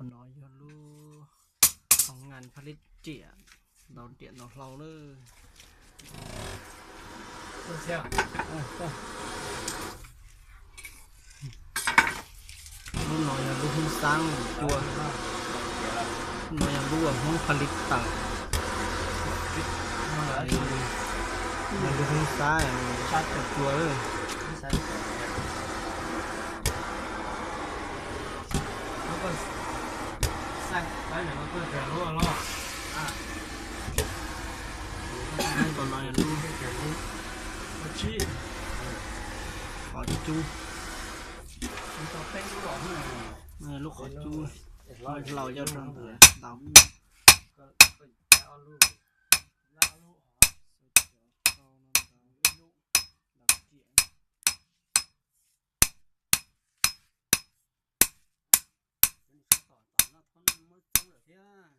No yog lub hoo ngas pha lib riam, ntaus riam ntaus hlau lawm. Lub no yog lub hoob xab cua, lub no yog lub uas Hmoob pha lib tawm. Lub hoob xab sab cua cua lawm. Tab tom no yog lub qhov cub, lub qhov cub hlau coj rau ntawd ntaus. Tom no muab txoob lawm thiab.